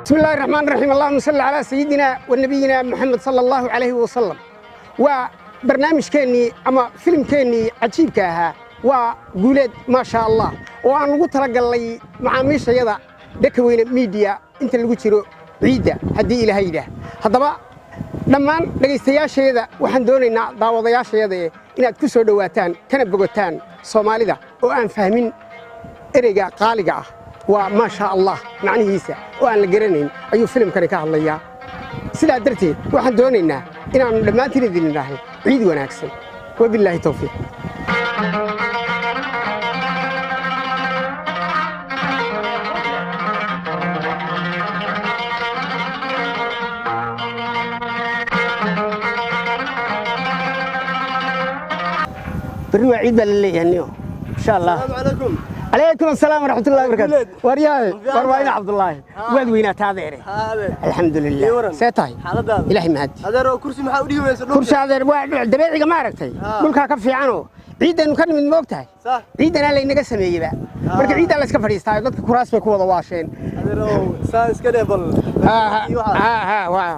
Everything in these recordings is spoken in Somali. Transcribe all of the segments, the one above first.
بسم الله الرحمن الرحيم، اللهم صل على سيدنا ونبينا محمد صلى الله عليه وسلم. Waa barnaamijkeennii ama filimkeennii cajiibka ahaa, waa Guuleed Maasha Allah, oo aan ugu talagalnay macaamiishayada Dhakaweyne Media inta lagu jiro ciidda, haddii Ilaahay yidhaah. Haddaba dhammaan dhegaystayaasheeda waxaan doonaynaa, daawadayaashayada, inaad ku soo dhowaataan kana bogotaan Soomaalida oo aan fahmin ereyga qaaliga ah waa Maasha Allah macnihiisa oo aan la garanayn ayuu filimkani ka hadlayaa. Sidaa darteed waxaan doonaynaa inaannu dhammaantiin idin idhaahno ciid wanaagsan. Wabilaahi tawfiiq. Berri waa ciid baa la leeyahay niyo, insha Allah. السلام عليكم. Calaykum asalaam waraxmat ullahi wabarakaatu. Guuleed. Waryaahe, war waa ina Cabdullaahi, waad weynaataa, adeere. هذا Alxamdulilah. Ii waran. See tahay? Xaaladaada? Ilaahay mahadi. Adeer oo kursi maxaa u dhigi weysa dhulka? Kursi, adeer, waa dabeeciga, ma aragtay? Dhulkaa ka fiicanoo ciiddaynu ka nimid, ma og tahay? Sax. Ciiddanaa laynaga sameeyeyba. Marka ciiddaa la iska fadhiistaayo, dadka kuraas bay ku wada waasheen. Adeer oo saa iska dheh bal. Iyo waxaas. Ha ha, waa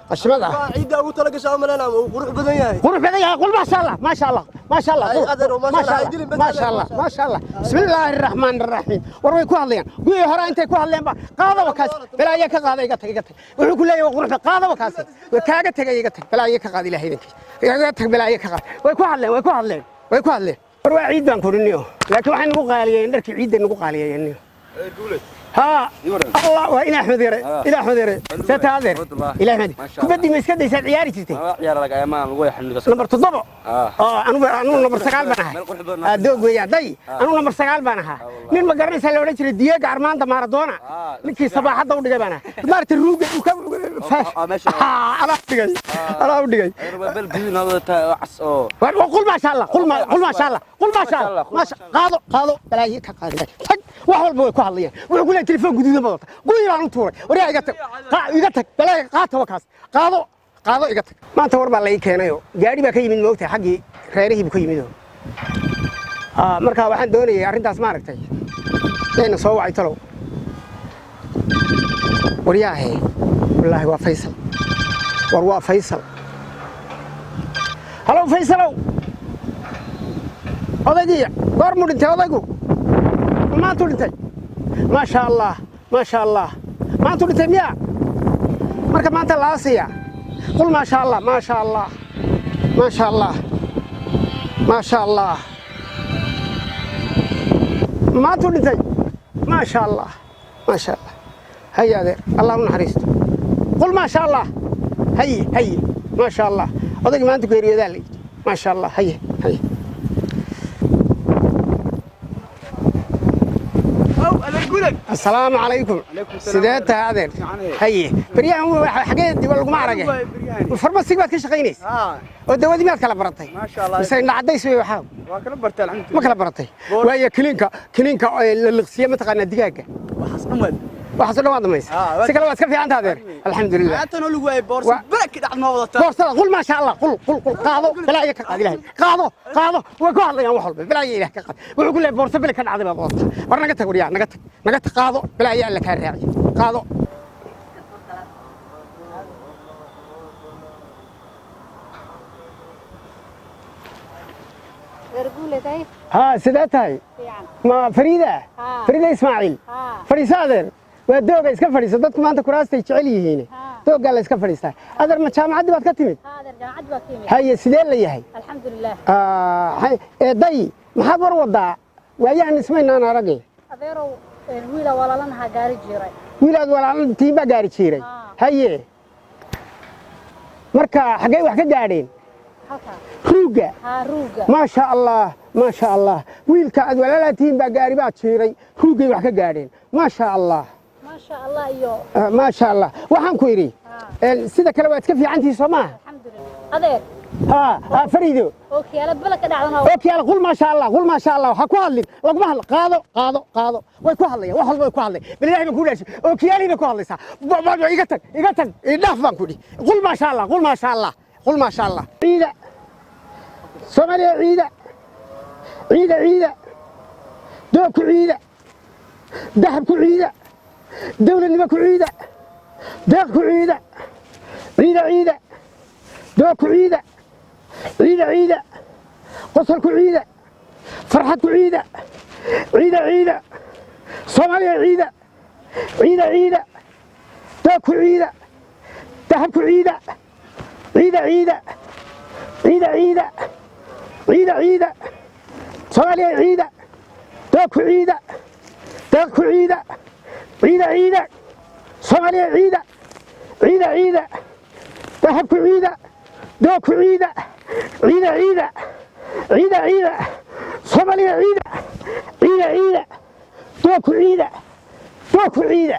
qashimada. Waa ciidda ugu tala gashaa u malaynaa, uu qurux badan yahay. Qurux badan yahay. Qul maasha Allah, maasha Allah, maasha Allah. Ay, adeer, oo maasha maasha Allah, Allah. ay dilin bas, Maasha adeer, Allah. maasha. Maasha Allah, bismillaahi raxmaani raxiim. War way ku hadlayaan guyii hore intay ku hadleenba. Qaadaba kaas, balaayo ka qaada, iga tag, iga tag. Wuxuu ku leeyahay waa qurux, qaadaba kaas, way kaaga tegay, iga tag, balaayo ka qaad, Ilaahay idankiisa, iga tag, balaayo ka qaad. Way ku hadleen, way ku hadleen, way ku hadleen. War waa ciid baan koriniyo, laakiin waxay nagu qaaliyeen dharkii ciidday nagu qaaliyeeyeen. Haa, Allah, waa ina Axmed Yare, ina Axmed Yare. See adeer? Ilaah mahadi. Kubaddii ma iska daysaad ciyaari jirtay? Nambar 7 oo anugu nambar 9 baan ahay. Meel qurux badan. Doog weeyaan day, anugu nambar 9 baan ahaa. Nin ma garanaysaa la odhan jiray Diego Armando Maradona? Ninkii sabaaxadda u dhigay baan ahaa, maaragtay, ruuga uu ka meesha. Anaa u dhigay, anaa u dhigay. War qul maasha Allah, qul qul maasha Allah, qul maasha Allah, maasha. Qaado, qaado, balaayi ka qaado, tag. Wax walba way ku hadlayaan. Wuxuu ku leeyahay telefoon guduudan badata, guyi baan u tuuray. Waryaa, iga tag, iga tag, balaayi qaata, wakaas, qaado, qaado, iga tag. Maanta war baa la ii keenayoo gaadhi baa ka yimid, moogtahay, xaggii reerihii buu ka yimid oo. Marka waxaan doonayay arrintaas, maaragtay, yayna soo wacay talow. Waryaahe, wallaahi waa Faysal. War waa Faysal. Halow Faysalow, odaygii goormuu dhintay? Odaygu ma maantuu dhintay? Maasha Allah, maasha Allah. Maantuu dhintay miya? Marka maanta la aasaya. Qul maasha Allah, maasha Allah, maasha Allah, maasha Allah. Maantuu dhintay? Maasha Allah, maasha Allah. Haye adeer, Allah u naxariisto. Qul maasha Allah. Haye, haye, maasha Allah. Odaygii maanta geeriyoodaa la yidhi. Maasha Allah. Haye, haye. Ow, adeer Guuleed. Asalaamu calaykum. Calaykum salaam. Sidee tahay, adeer? Fiican. Haye, beryahan xagee dib laguma arage? Waay, beryahan. Farmasiga baad ka shaqaynaysa? Haa. Oo dawadii miyaad kala baratay? Maasha Allah. Mise indha caddays wey waxaa? Waa kala bartay, alxamdulillah. Ma kala baratay? Waayo, kiniinka la liqsiye, mataqaanaa, digaaga? Waxaas dhan waad. Waxaasoo dhan waa dhamaysa? Haa. Si kale waa iska fiican taha, adeer, alxamdulilah. Maanta noo lagu waayay boorso. Baraki dhacd ma wadataa. Boorsada. Qul maasha Allah, qul, qul, qul. Qaado, balaayo ka qaad, Ilaahay. Qaado, qaado. Way ku hadlayaan wax walba, balaayo Ilaah ka qaad. Wuxuu ku leeyahay boorso bele ka dhacday baad wadataa. War naga tag, waryaa, naga tag, naga tag. Qaado, balaayo Alla kaa raaciyo, qaado. Reer Guuleed. Haa, sidee tahay? Fiican. Ma Fariida? Haa. Fariida Ismaaciil? Haa. Fadhiiso, adeer. Waa dooga, iska fadhiiso. Dadku maanta kuraastay jecel yihiin. Haa. Dooggaa la iska fadhiistaa. Adeer, ma jaamacaddii baad ka timid? Haa adeer, jaamacad baa ka yimid. Haye, sidee la yahay? Alxamdulilah. Eeday, maxaad war wadaa? Waayahan ismaynaan arage. Adeerow, wiila walaalanahaa gaari jiray. Wiilaad walaalantiin baa gaari jiiray? Haa. Haye, marka xaggay wax ka gaadheen? Halkaa. Ruugga? Haa, ruuga. Maasha Allah, maasha Allah. Wiilka aad walaalaatiin baa gaari baa jiiray, ruuggay wax ka gaadheen. Maasha Allah. Maasha Allah iyo Maasha Allah. Waxaan ku idhi, sida kale waad iska fiicantihi, soo maaha? Alxamdulilah, adeer. Haa haa, Fariido. Oo kiyaala bala ka dhacdana. Okyaal. Qul maasha Allah, qul maasha Allah. Ha ku hadlin, laguma hadlo. Qaado, qaado, qaado. Way ku hadlayaan wax walba, way ku hadlayaan. Bal Ilaahay baan ku dhaashay, okyaalihii bay ku hadlaysaa. Iga tag, iga tag, idhaaf baan ku idhi. Qul maasha Allah, qul maasha Allah, qul maasha Allah. Ciida Soomaaliya, ciida, ciida, ciida. Doog ku ciida, dahab ku ciida, dowladnimo ku ciida. Deeq ku ciida, ciida ciida, doog ku ciida, ciida ciida, qosol ku ciida, farxad ku ciida, ciida ciida, Soomaaliya ciida, ciida ciida, doog ku ciida, dahab ku ciida, ciida ciida, ciida ciida, ciida ciida, Soomaaliya ciida, doog ku ciida, deeq ku ciida, ciida ciida, Soomaaliya ciida, ciida ciida, dahab ku ciida, doog ku ciida, ciida ciida, ciida ciida, Soomaaliya ciida, ciida ciida, doog ku ciida, doog ku ciida.